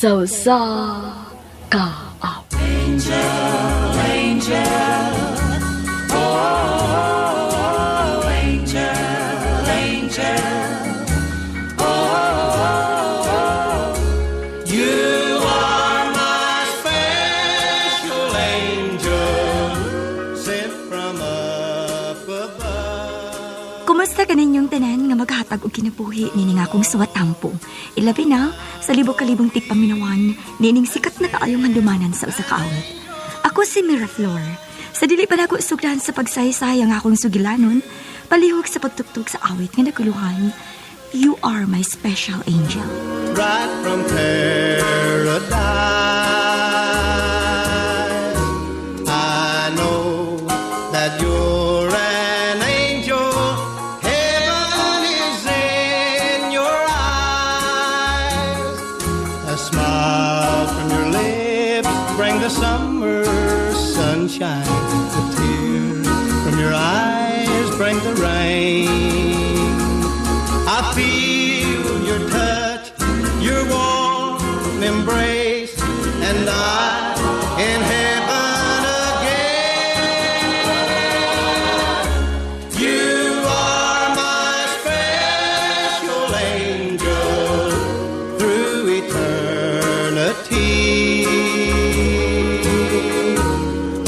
Sa usa ka awit. You are my special angel, sent from up above. Kumusta kaninyong tanan nga maghatag og kinabuhi nining akong suwatampo. Ilabi na sa libog-kalibong tigpaminawan nining sikat na kaayong handumanan sa usa ka awit. Ako si Miraflor. Sa dili pa nako sugdan sa pagsaysay ang akong sugilanon, palihog sa pagtugtog sa awit nga naguluhan, You Are My Special Angel. Right from paradise. I know that you're an angel. Heaven is in your eyes. A smile from your lips bring the summer sunshine. The tears from your eyes bring the rain. I feel your touch, your warm embrace, and I'm in heaven again. You are my special angel through eternity.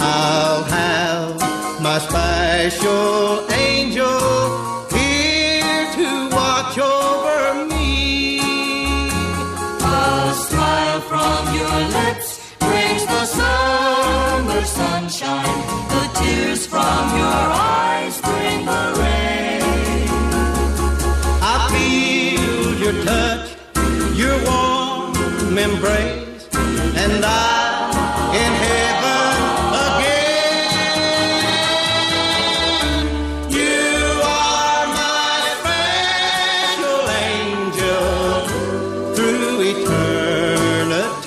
I'll have my special angel here to watch over me. A smile from your lips brings the summer sunshine. The tears from your eyes bring the rain. I feel your touch, your warm embrace, and I'm in heaven again. You are my special angel through eternity.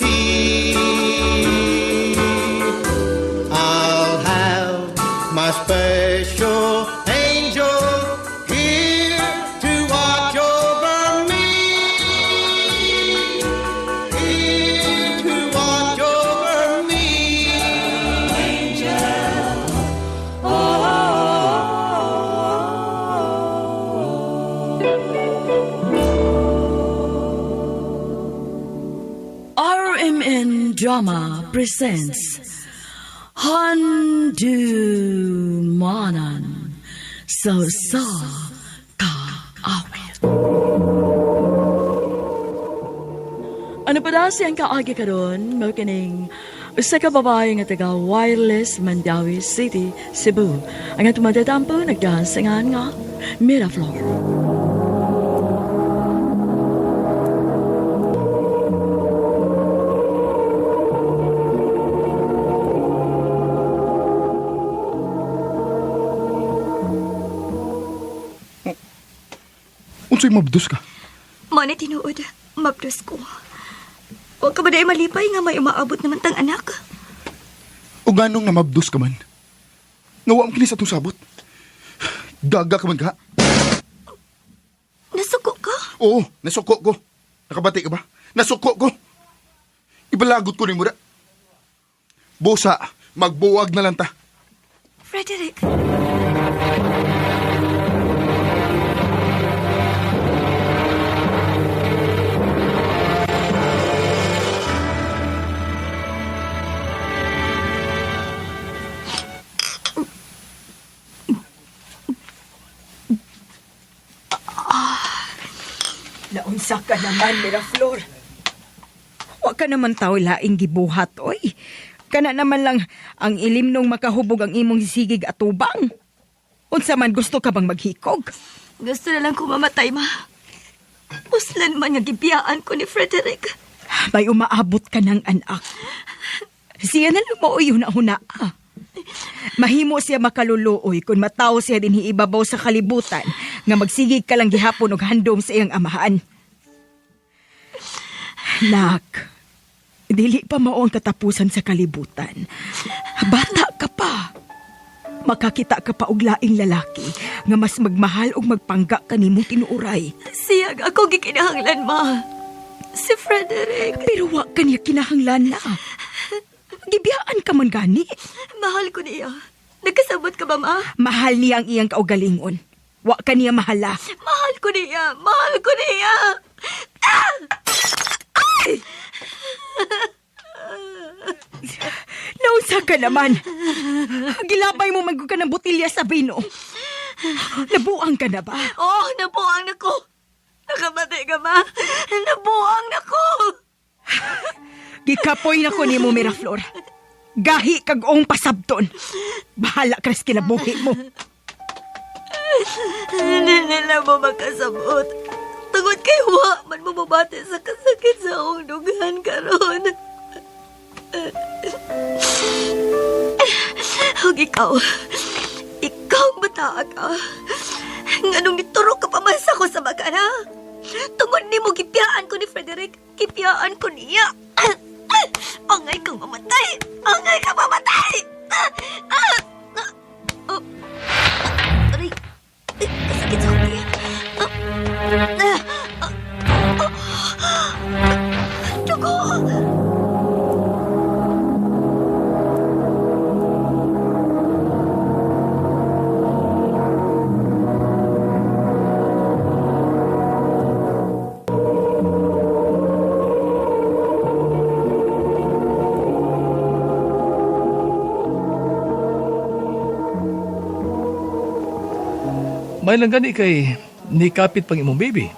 I'll have my special angel here to watch over me. Here to watch over me. RMN Drama presents Handumanan sa usa ka awit. Ano pa daw siyang kaagi karon mao kining usa ka babae nga taga Wireless Mandaue City, Cebu. Ang atong matatampo nagdahan sa ngan nga Miraflor. Unsay mabdos ka? Mao na tinuod, mabdos ko. Huwag ka ba dahil malipay nga may umaabot naman tang anak? O ganong namabdos ka man? Nga wa man kini sa atong sabot. Gaga ka man ka? Nasuko ka? Oo, nasuko ko. Nakabati ka ba? Nasuko ko. Ibalagot ko ni Mura. Busa, magbuwag na lang ta. Frederick. Naunsa ka naman, Miraflor. Wa ka naman tao laing gibuhat, oy. Kana naman lang ang ilim nung makahubog ang imong sigig atubang. Unsa man gusto ka bang maghikog? Gusto na lang ko mamatay, ma. Puslan man nga gibiyaan ko ni Frederick. May umaabot ka ng anak. Siya na lang maoy huna-huna. Mahimo siya makaluluoy kung matawo siya din hiibabaw sa kalibutan nga magsigig ka lang gihapon og handom sa iyang amahan. Nak, dili pa mao ang katapusan sa kalibutan. Bata ka pa. Makakita ka pa og laing lalaki nga mas magmahal og magpangga kanimo tinuoray. Siyag ako gikinahanglan, ma. Si Frederick. Pero wa ka niya kinahanglan na. Gibiyaan ka man gani. Mahal ko niya. Nagkasabot ka ba, ma? Mahal niya ang iyang kaugalingon. Wa ka niya mahala. Mahal ko niya. Mahal ko niya. Naunsa ka naman. Gilabay mo man ka ng botilya sa bino. Nabuang ka na ba? Oh, nabuang na ko. Nakabati ka ba? Nabuang na ko. Gikapoy na ko nimo, Miraflor. Gahi kag ong pasabton. Bahala ka sa kinabuhi mo. Hindi nila mo makasabot. Tungod kay wa man mo mabati sa kasakit sa akong dughan karon. Ug ikaw, ikaw ang bataa ka. Nganong gituro ka pa man sa ko sa bagana. Tungod nimo gipiyaan ko ni Frederick, gipiyaan ko niya. Angay kang mamatay! Angay kang mamatay! Oh. Aray! Ay, kasakit sa akong tiyan. Ah, ah, ah, ah, Dugo! May lang gani kay nikapit pang imong baby.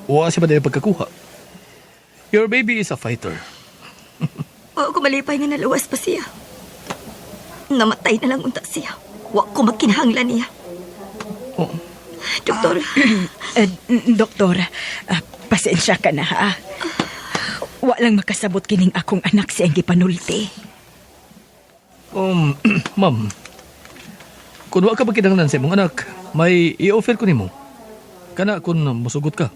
Wa siya ba dahil pagkakuha? Your baby is a fighter. Wa ko malipay nga naluwas pa siya. Namatay na lang unta siya. Wa ko magkinahanglan niya. Oh, Doktor, Doktor, pasensya ka na ha. Wa lang makasabot kining akong anak siyang gipanulti. Ma'am, kung wa ka pagkinahanglan sa imong anak, may i-offer ko nimo. Kana kung musugot ka.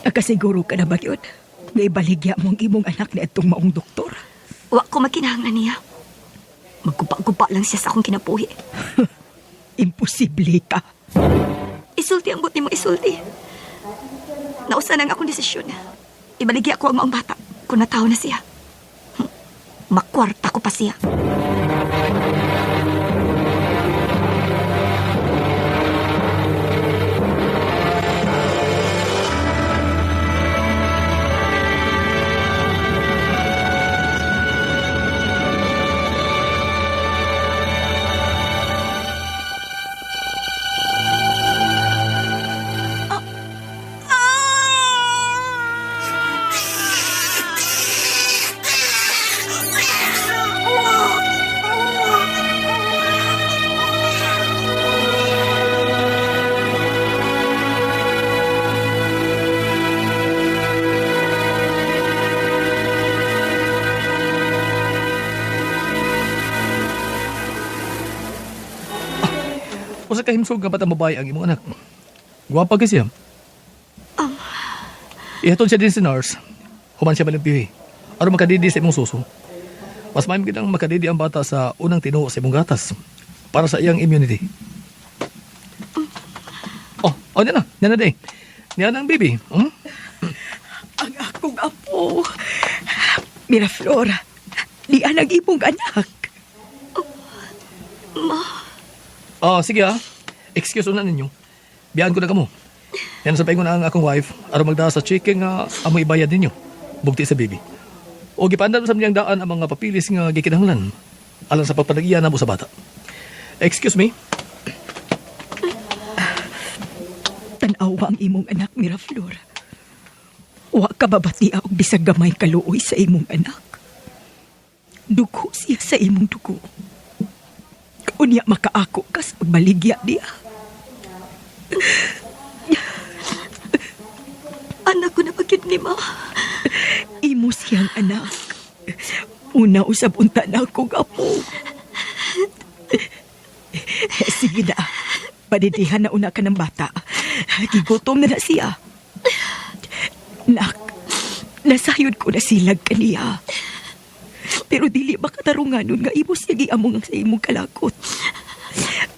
Nakasiguro ka na ba yun? Nga ibaligya mo ang imong anak ni atong maong doktor. wa ko magkinahanglan niya. Maggupa-gupa lang siya sa akong kinabuhi. Imposible ka. Isulti ang buti mo, isulti. Nausa na ang akong desisyon. Ibaligya ko ang maong bata kung nataw na siya. Makwarta ko pa siya. Usa ka himsog nga batang babae ang imong anak. Gwapa kay siya. Ihatod siya din si nurse. Human siya malimpihi. Aron makadidi sa imong suso. Mas maayo gid ang makadidi ang bata sa unang tinuo sa imong gatas para sa iyang immunity. Oh, oh niya na. Niya na day. Niya na ang baby. Hmm? Ang akong apo. Miraflor, di ang imong anak. Oh, sige ah. Excuse una ninyo. Biyaan ko na kamo. Yan sa ko na ang akong wife aron magdala sa chicken nga amoy ibayad ninyo. Bugti sa baby. O gipandam sa niyang daan ang mga papilis nga gikinahanglan alang sa pagpanagiya namo sa bata. Excuse me. Tanawa ang imong anak, Miraflor. Wa ka babatia og bisag gamay kaluoy sa imong anak. Dugo siya sa imong dugo. Unya makaako ka sa pagbaligya niya. Anak ko na pagkit ni ma. Imo siyang anak. Una usab unta na akong apo. Sige na. Panidihan na una ka ng bata. Gigutom na na siya. Nak, Nasayod ko na silag kaniya. Pero dili makatarunganon nga imo siya giamong ang sa imong kalakot.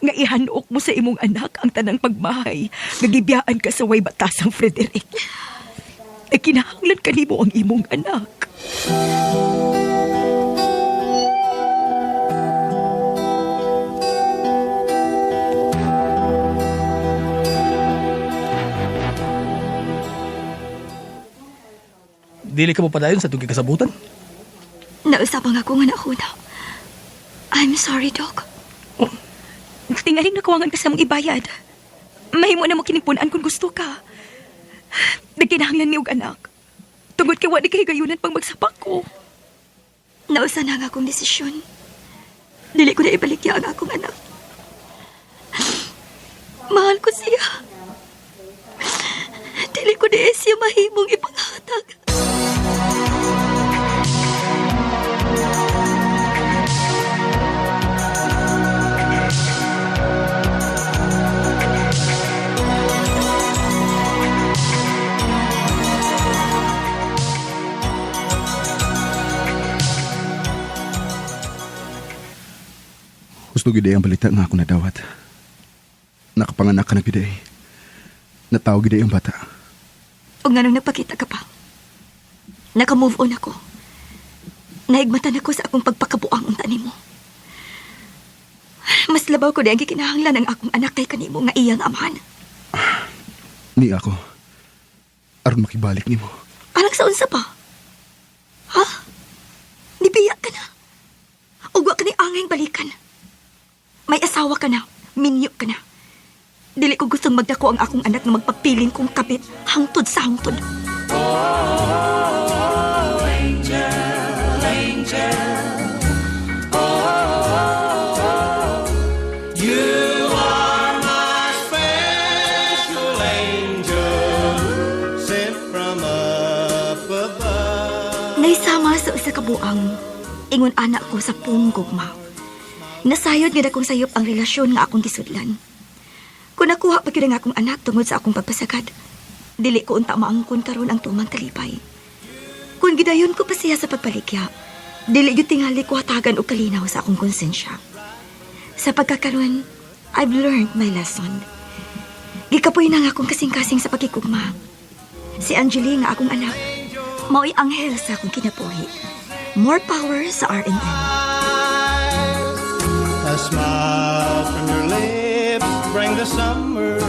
Nga ihanok mo sa imong anak ang tanang pagmahay nga gibiyaan ka sa way batasang Frederick. Nagkinahanglan kanimo ang imong anak. Dili ka mo padayon sa tugig kasabutan. Nausapang ako nga nauna. I'm sorry, Doc. Tingaling nakuwangan ka sa mong ibayad. Mahimo na mo kinipunan kung gusto ka. Nagkinahanglan ni og anak. Tungod kay wa ni kahigayunan pang magsapak ko. Nausa na ang akong desisyon. Dili ko na ibalikya ang akong anak. Mahal ko siya. Dili ko na siya mahimong ipanghatag. Gusto gid ang balita nga ako nadawat. Nakapanganak ka na gid ay. Nataw gid ang bata. O nga nung nagpakita ka pa. Naka-move on ako. Naigmatan ako sa akong pagpakabuang unta nimo. Mas labaw ko di ang gikinahanglan ang akong anak kay kanimo nga iyang amahan. Ni ako. Aron makibalik nimo. Alang sa unsa pa? Ha? Nibiya ka na. Ugwa ka ni angay balikan. May asawa ka na. Minyo ka na. Dili ko gustong magdako ang akong anak na magpagpiling kong kapit hangtod sa hangtod. You are my special angel, sent from up above. Naisama sa usa ka buang, ingon anak ko sa pung gugma. Nasayod nga dakong sayop ang relasyon nga akong gisudlan. Kung nakuha pa gyud ang akong anak tungod sa akong pagpasagad, dili ko unta maangkon karon ang tumang kalipay. Kung gidayon ko pa siya sa pagpaligya, dili gyud tingali ko hatagan og kalinaw sa akong konsensya. Sa pagkakaroon, I've learned my lesson. Gikapoy na nga akong kasing-kasing sa pagkikugma. Si Angeline nga akong anak, mao'y anghel sa akong kinabuhi. More power sa RNN. A smile from your lips bring the summer